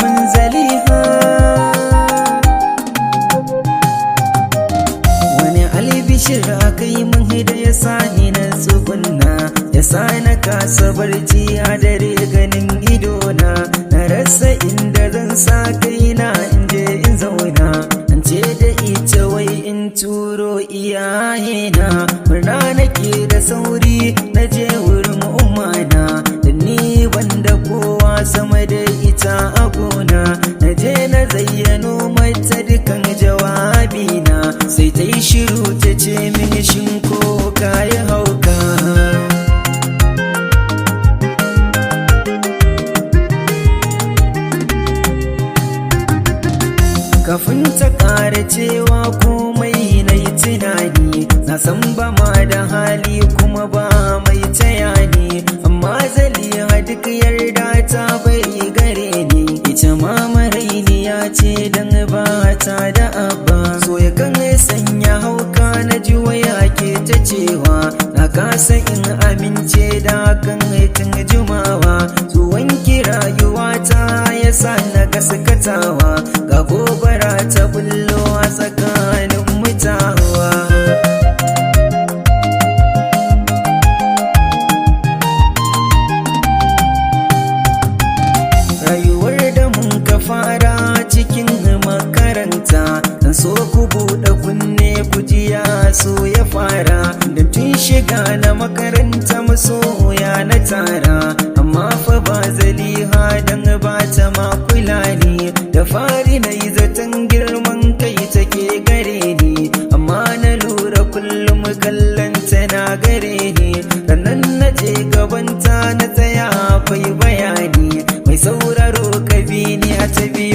sahun Zaliha. Wani albishir aka yi min da ya sani na tsugunna, ya sa na kasa barci a dare ganin idona. Na rasa inda zan sa kaina in je in zauna. An ce da ita wai in turo iyayena. Murna nake da sauri na je wurin ummana, da ni banda kowa sama da ita a gona. Na je na zayyano mata dukan jawabina, sai ta yi shiru ta ce mini, shin ko kayi hauka? Kafin ta ƙara cewa komai na yi tunani, na san ba ma da hali kuma ba mai taya ni, amma Zaliha duk yarda ta bai gare ni. Ita ma marainiya ce dan ba ta da abba. So ya kan sanya hauka, na ji waya ke ta cewa na kasa in amince da kan tun jimawa. Zuwan ki rayuwata ya sa na gaskatawa, ga gobara ta bullo a tsakanin mutawa. Rayuwar da mun ka fara cikin makaranta, dan so ku buɗe kunne ku ji ya so ya fara. Da tun shiga na makaranta masoya na tara, amma fa ba Zaliha dan ba ta ma kula ni. Da fari na yi zaton girman kai take gare ni, amma na lura kullum kallon tana gare ni. Sannan na je gabanta na tsaya akwai bayani, mai sauraro ka bi ni a ta biyu.